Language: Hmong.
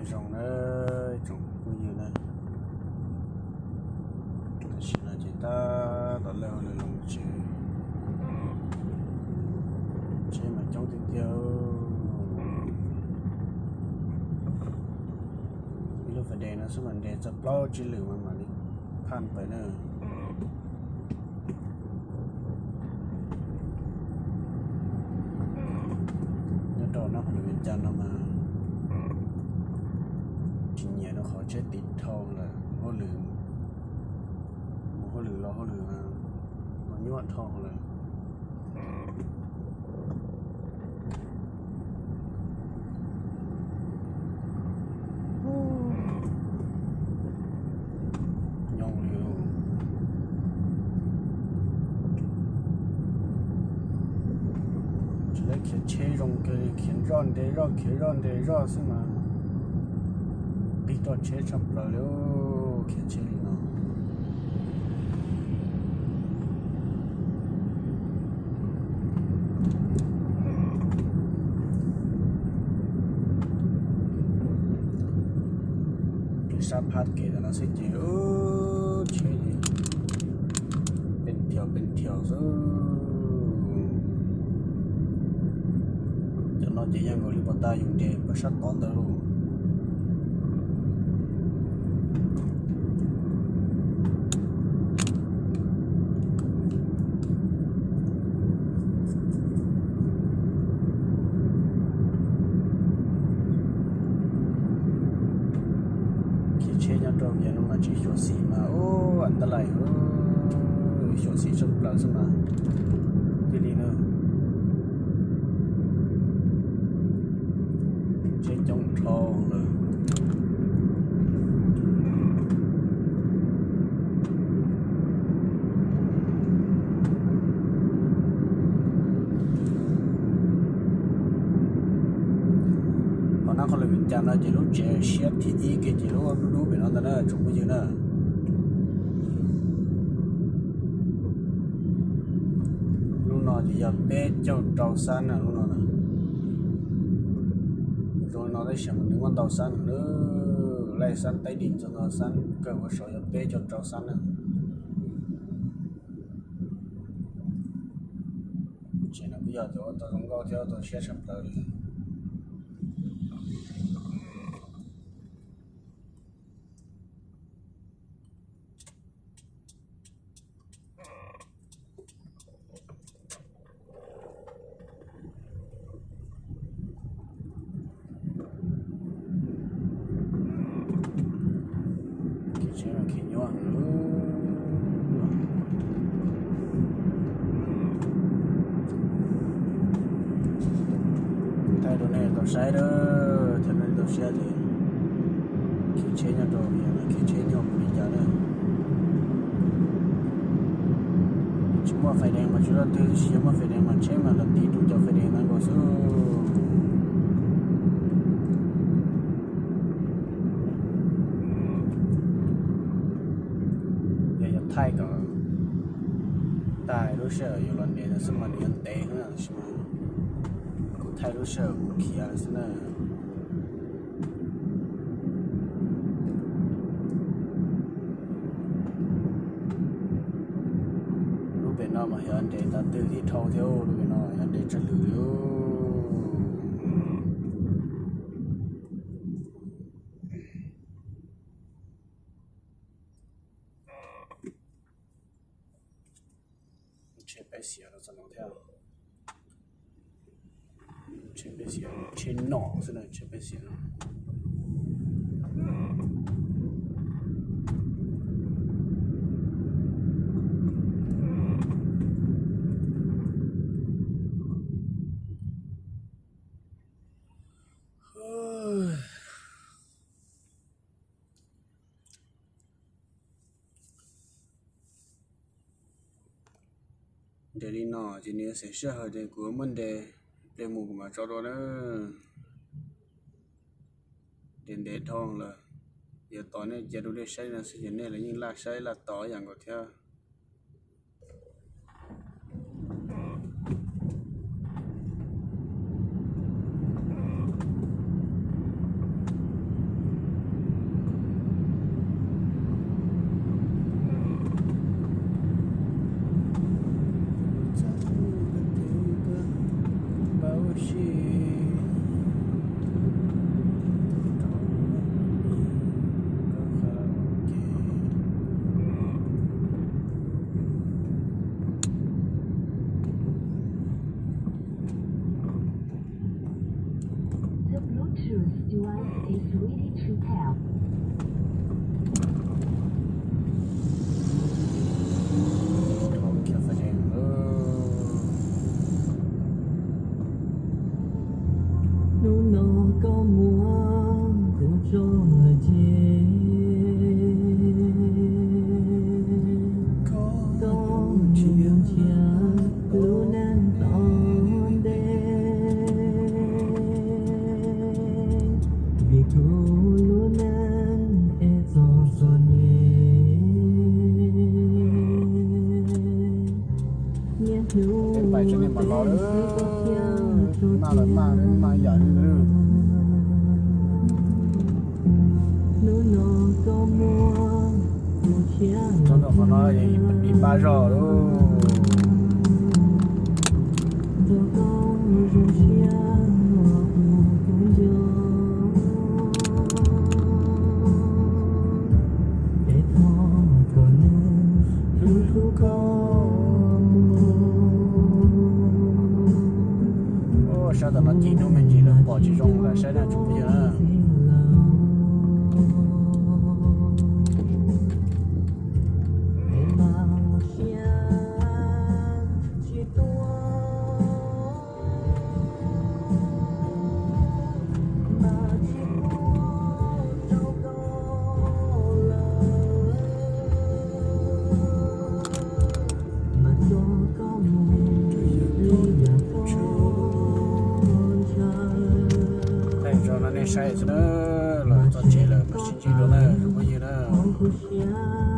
Zoo na, tsoom phooj ywg na, tam sim no ces tab tom lawv hauj lwm los tsev, tsheb mas coob tiag tiag. Ib lub fais dees no xwb mas nres txog plaub tsib lwm mas mam li phaj pais na. Nyob rau no hauv lub Vias Cas no mas tsis nyiam rau qhov tsheb tiv dhau lawm, hauj lwm, mus hauj lwm los hauj lwm mas nyuaj dhau lawm. Nyob li, tsis lawv khiav tsheb zoo kawg li, khiav zoj nres zoj, khiav zoj nres zoj xwb mas qig roj tsheb tshaj plaws li, khiav tsheb li no. Kev sab phab kev ntawm no xwb ces tsheb pes thiaus pes thiaus xwb. Cov no ces yog nkaus li pos tas yus nres pog sab tod ntawd lauj. Khiav tsheb nyob rau Vias no mas tsis xyuam xim mas ub, a ntaj lais, xyuam xim tshaj plaws xwb mas thiaj li na. Tsheb coob dhau lawm. Qhov no qhov lawv Vias Cas no ces lub tsev siab thib ib kiag ces lub dub dub pem no ntag na tsoom phooj ywg na. Lub no ces yog peb caug rau xab na lub no na. Zoo no tab sis mas nws muaj ntau xab no, laij xab teb dim txog no xab kawg ua saud yog peb caug rau xab na. Tsev no kuj yog cov ua tau zoo nkauj thiab ua tau siab tshaj plaws li. Kev tsheb no kev nyuaj heev. Thaij rau nej tau saib na, thaij rau nej tau saib ces kev tsheb nyob rau Vias no kev tsheb nyuaj npaum li cas na. Tsis muaj fais dees mas tsis ua twg, tab sis yog muaj fais dees mas tsheb mas los tiv rau cov fais dees ntawd nkaus xwb. Yog yuav thaij kom tag lub sij hawm yuav los nres ntawd xwb mas nws yuav ntev heev, tab sis mas kuv thaij lub sij hawm kuv khiav xwb na. Lub pem no mas yog nres tas twg tib dhau thiab, lub pem no yog nres tsawg lwm li. Tsheb peb xiam los txog no thiab. Tsheb peb xiam, tsheb nom xwb na, tsheb peb xiam no. Nres li no ces nws yuav xeem sij hawm ces kuv muab nres, nres mus kuv mam tso dua na. Nres ntev dhau lawm, yog tos nej cia rau nej saib no xwb ces nej los yeej laj saib laj tos ib yam nkaus thiab. Is ready to pass. Dhau kiag fais dev lawm. Hnub no koj muab kuv tso lawm ces koj mus nrhiav lub neej tom ntej, vim kuv lub neej es txom txom nyem. Niaj hnub pais tsev nej mam los, maj lawm maj, maj yam li. Hnub no koj muab kuv tshiab, txog ntawm qhov no ib pab zog lauj. Nrog koj zoo siab ua kuv kub nco. Peb thov kom nws hlub hlub koj mus. Sab tom no ci hnub me ntsis lawm pom tsis zoo lawm, saib na tsoom phooj ywg na. Thaij tso no nej saib xwb na, los txog tsev lawm mam sib ntsib dua na tsoom phooj ywg na.